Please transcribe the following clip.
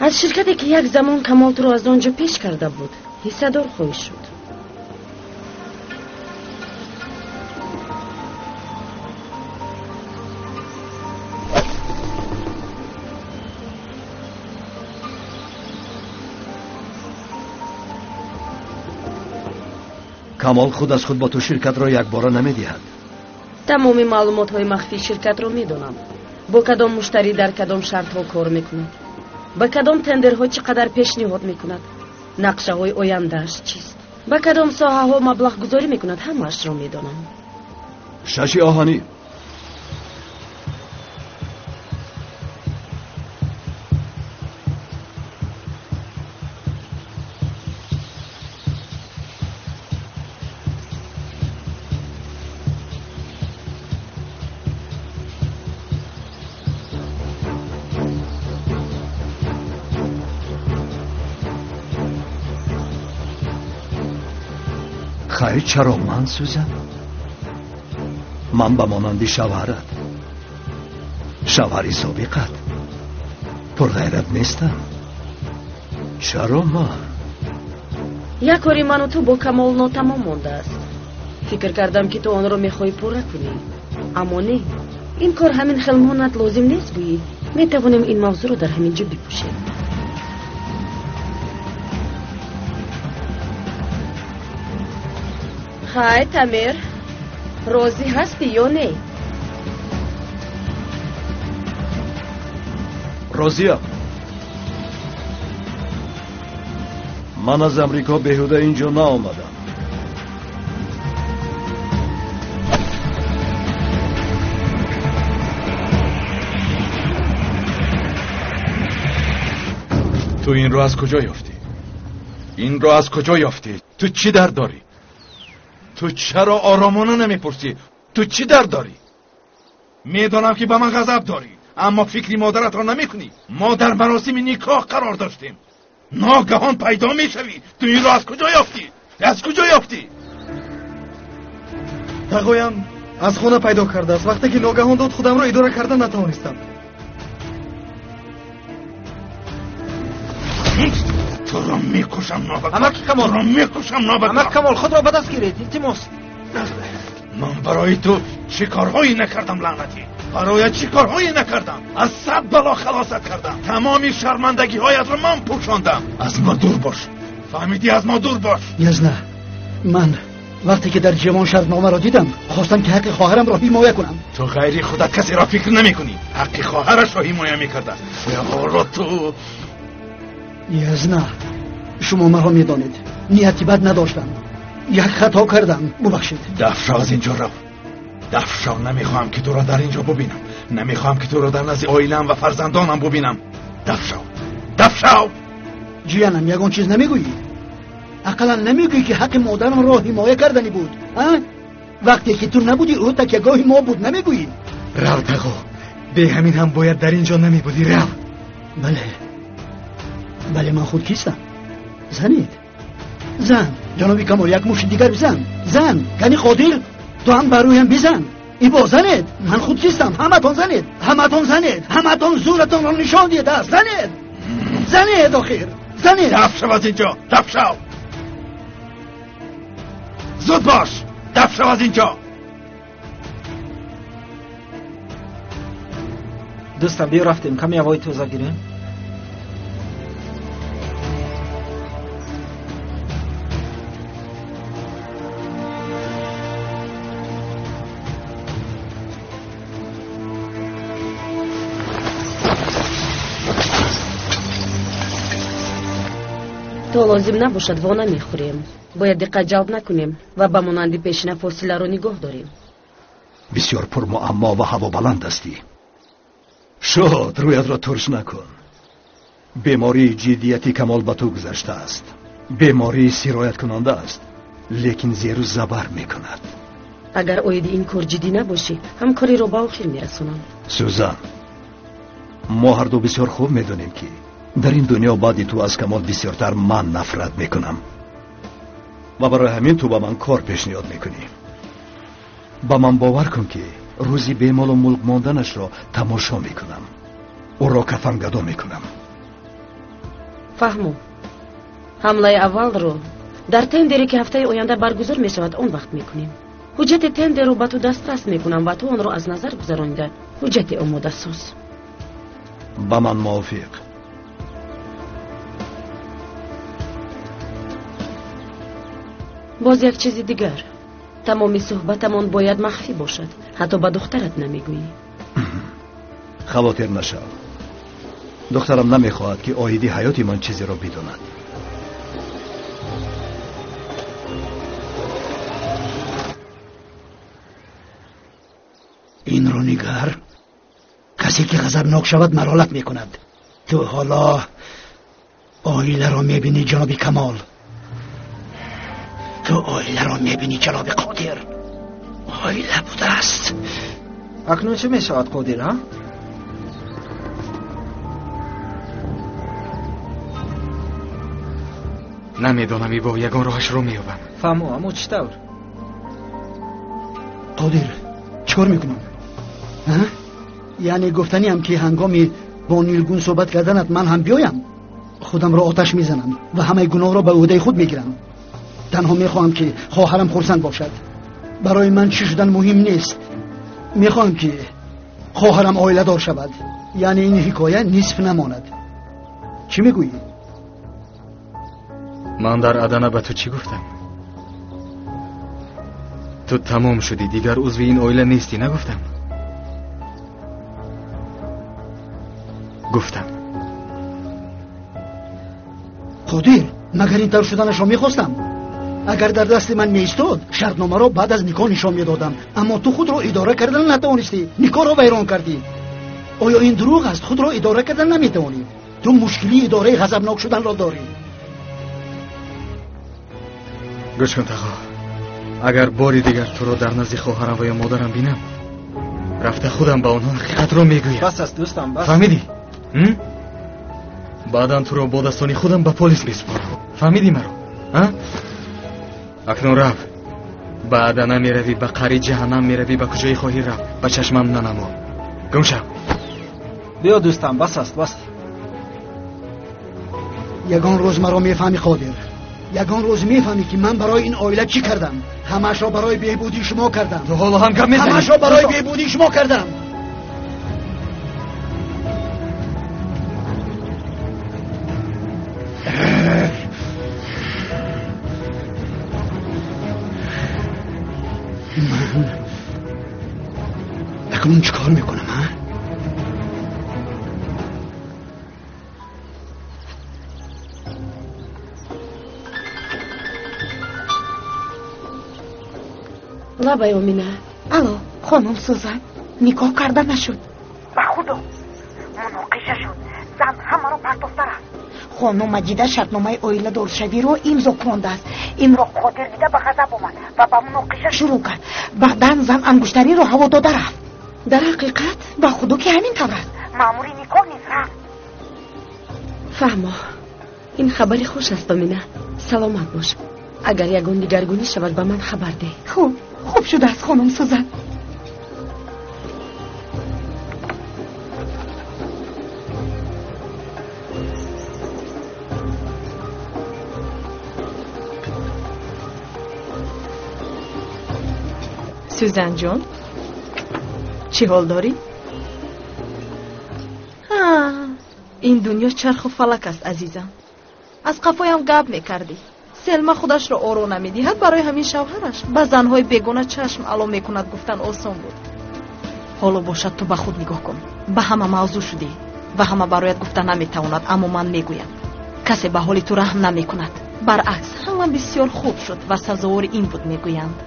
Аз ширкате ки як замон Камол туро аз он ҷо пеш карда буд, ҳиссадор хоҳӣ шуд. Камол худ аз худ ба ту ширкатро якбора намедиҳад. Тамоми маълумотҳои махфии ширкатро медонам. Бо кадом муштарӣ дар кадом шартҳо кор мекунад, ба кадом тендерҳо чӣ қадар пешниҳод мекунад, нақшаҳои ояндааш чист, ба кадом соҳаҳо маблағгузорӣ мекунад, ҳамаашро медонам. Шаши оҳанӣ. Хайр, чаро ман, Сӯзан? Ман ба монанди шавҳарат, шавҳари собиқат, пурғайрат нестам. Чаро ман? Як кори ману ту бо Камол нотамом мондааст. Фикр кардам, ки ту онро мехоҳӣ пурра кунӣ, аммо не, ин кор ҳамин хел монад лозим нест гӯӣ. Метавонем ин мавзӯъро дар ҳамин ҷо бипӯшем. Хай, Тамир, розӣ ҳастӣ ё не? Розиям. Ман аз Амрико беҳуда ин ҷо наомадам. Ту инро аз куҷо ёфтӣ? Инро аз куҷо ёфтӣ? Ту чӣ дард дорӣ? Ту чаро оромона намепурсӣ? Ту чӣ дард дорӣ? Медонам, ки ба ман ғазаб дорӣ, аммо фикри модаратро намекунӣ. Мо дар маросими никоҳ қарор доштем. Ногаҳон пайдо мешавӣ. Ту инро аз куҷо ёфтӣ? Аз куҷо ёфтӣ? Тағоям аз хона пайдо кардааст. Вақте ки ногаҳон дод, худамро идора карда натавонистам. Туро мекушам, нобакор. Амаки Камол, туро мекушам, нобакор. Амак Камол, худро ба даст гиред, илтимос. Ман барои ту чӣ корҳое накардам, лаънатӣ. Бароят чӣ корҳое накардам. Аз сад бало халосат кардам. Тамоми шармандагиҳоятро ман пӯшондам. Аз мо дур бош. Фаҳмидӣ? Аз мо дур бош. Язна, ман вақте ки дар ҷавон шартномаро дидам, хостам ки ҳаққи хоҳарамро ҳимоя кунам. Ту ғайри худат касеро фикр намекунӣ. Ҳаққи хоҳарашро ҳимоя мекардааст. Ҳоло ту Язна, шумо маро медонед. Нияти бад надоштам. Як хато кардам. Бубахшед. Даф шав, аз инҷо рав. Даф шав, намехоҳам ки туро дар инҷо бубинам. Намехоҳам ки туро дар назди оилаам ва фарзандонам бубинам. Даф шав. Даф шав. Ҷиянам, ягон чиз намегӯӣ? Ақаллан намегӯӣ, ки ҳаққи модарамро ҳимоя кардани буд? А? Вақте ки ту набудӣ, ӯ такягоҳи мо буд, намегӯӣ? Рав, тағо. Бе ҳамин ҳам бояд дар инҷо намебудӣ. Рав. Бале. Бале, ман худ кистам? Занед. Зан, ҷаноби Камол, як мушти дигар бизан. Зан, кани Қодир, ту ҳам бар рӯям бизан. Ибо занед, ман худ кистам. Ҳаматон занед, ҳаматон занед, ҳаматон зӯратонро нишон диҳед. Занед, занед, охир, занед. Даф шав аз инҷо, даф шав. Зуд бош, даф шав аз инҷо. Дӯстам, биё рафтем, каме ҳавои тоза гирем. То лозим набошад, во намехӯрем. Бояд диққат ҷалб накунем ва ба монанди пешина фосиларо нигоҳ дорем. Бисёр пурмуаммо ва ҳавобаланд ҳастӣ. Шуд, рӯятро турш накун. Бемории ҷиддияти Камол ба ту гузаштааст. Бемории сирояткунанда аст, лекин зеру забар мекунад. Агар оиди ин кор ҷиддӣ набошӣ, ҳамкориро ба охир мерасонам. Сӯзан, мо ҳарду бисёр хуб медонем, ки дар ин дунё баъди ту аз Камол бисёртар ман нафрат мекунам ва барои ҳамин ту ба ман кор пешниҳод мекунӣ. Ба ман бовар кун, ки рӯзи бемолу мулк монданашро тамошо мекунам. Ӯро кафангадо мекунам. Фаҳмо, ҳамлаи аввалро дар тендере ки ҳафтаи оянда баргузор мешавад он вақт мекунем. Ҳуҷҷати тендерро ба ту дастрас мекунам ва ту онро аз назар гузаронида ҳуҷҷате омода соз. Ба ман мувофиқ. Боз як чизи дигар. Тамоми суҳбатамон бояд махфӣ бошад. Ҳатто ба духтарат намегӯӣ. Хавотир нашав. Духтарам намехоҳад ки оиди ҳаёти ман чизеро бидонад. Инро нигар. Касе ки ғазабнок шавад маролат мекунад. Ту ҳоло оиларо мебинӣ ҷаноби Камол. Ту оиларо мебинӣ ҷаноби Қодир. Оила будааст. Акнун чӣ мешавад Қодир, ҳа? Намедонам, ибо ягон роҳашро меёбам. Фаҳмо, аммо чӣ тавр? Қодир, чӣ кор мекунам? Яъне гуфтаниам ки ҳангоми бо Нилгун суҳбат карданат ман ҳам биёям? Худамро оташ мезанам ва ҳамаи гуноҳро ба ӯҳдаи худ мегирам. Танҳо мехоҳам ки хоҳарам хурсанд бошад. Барои ман чӣ шудан муҳим нест. Мехоҳам ки хоҳарам оиладор шавад. Яъне ин ҳикоя нисф намонад. Чӣ мегӯӣ? Ман дар Адана ба ту чӣ гуфтам? Ту тамом шудӣ, дигар узви ин оила нестӣ, нагуфтам? Гуфтам. Қодир, магар ин тавр шуданашро мехостам? Агар дар дасти ман меистод, шартномаро баъд аз никоҳ нишон медодам. Аммо ту худро идора кардан натавонистӣ, никоҳро вайрон кардӣ. Оё ин дурӯғ аст? Худро идора кардан наметавонӣ. Ту мушкилии идораи ғазабнок шуданро дорӣ. Гӯш кун Тағо, агар бори дигар туро дар назди хоҳарам ва ё модарам бинам, рафта худам ба онҳо ҳақиқатро мегӯям. Бас аст дӯстам, бас. Фаҳмидӣ? Баъдан туро бо дастони худам ба полис месупорам. Фаҳмидӣ маро? Акнун рав. Ба Адана меравӣ, ба қари ҷаҳаннам меравӣ, ба куҷое хоҳӣ рафт, ба чашмам нанамо. Гум шав. Биё дӯстам, бас аст, бас. Ягон рӯз маро мефаҳмӣ Қодир. Ягон рӯз мефаҳмӣ ки ман барои ин оила чӣ кардам. Ҳамаашро барои беҳбудии шумо кардам. Ту ҳоло ҳам гап мезанӣ? Ҳамаашро барои беҳбудии шумо кардам. Ман акнун чӣ кор мекунам, ҳа? Лабай Омина. Алло, хонум Сузан, никоҳ карда нашуд. Ба худо, муноқиша шуд. Зан ҳамаро партофта рафт. Хонум Маҷида шартномаи оиладоршавиро имзо кунондааст. Инро Қодир дида ба ғазаб омад ва ба муноқиша шурӯъ кард. Баъдан зан ангуштариро ҳаво дода рафт. Дар ҳақиқат? Ба худо ки ҳамин тавр аст. Маъмури никоҳ низ рафт. Фаҳмо, ин хабари хуш аст Омина. Саломат бош. Агар ягон дигаргунӣ шавад ба ман хабар деҳ. Хуб, хуб шудааст хонум Сузан. Сюзан ҷон, чӣ ҳол дорӣ? Ин дунё чарху фалак аст азизам. Аз қафоям гап мекардӣ. Селма худашро оро намедиҳад, барои ҳамин шавҳараш ба занҳои бегона чашм ало мекунад гуфтан осон буд. Ҳоло бошад ту ба худ нигоҳ кун. Ба ҳама мавзӯъ шудӣ ва ҳама бароят гуфта наметавонад, аммо ман мегӯям. Касе ба ҳоли ту раҳм намекунад. Баръакс, ҳама бисёр хуб шуд ва сазовори ин буд мегӯянд.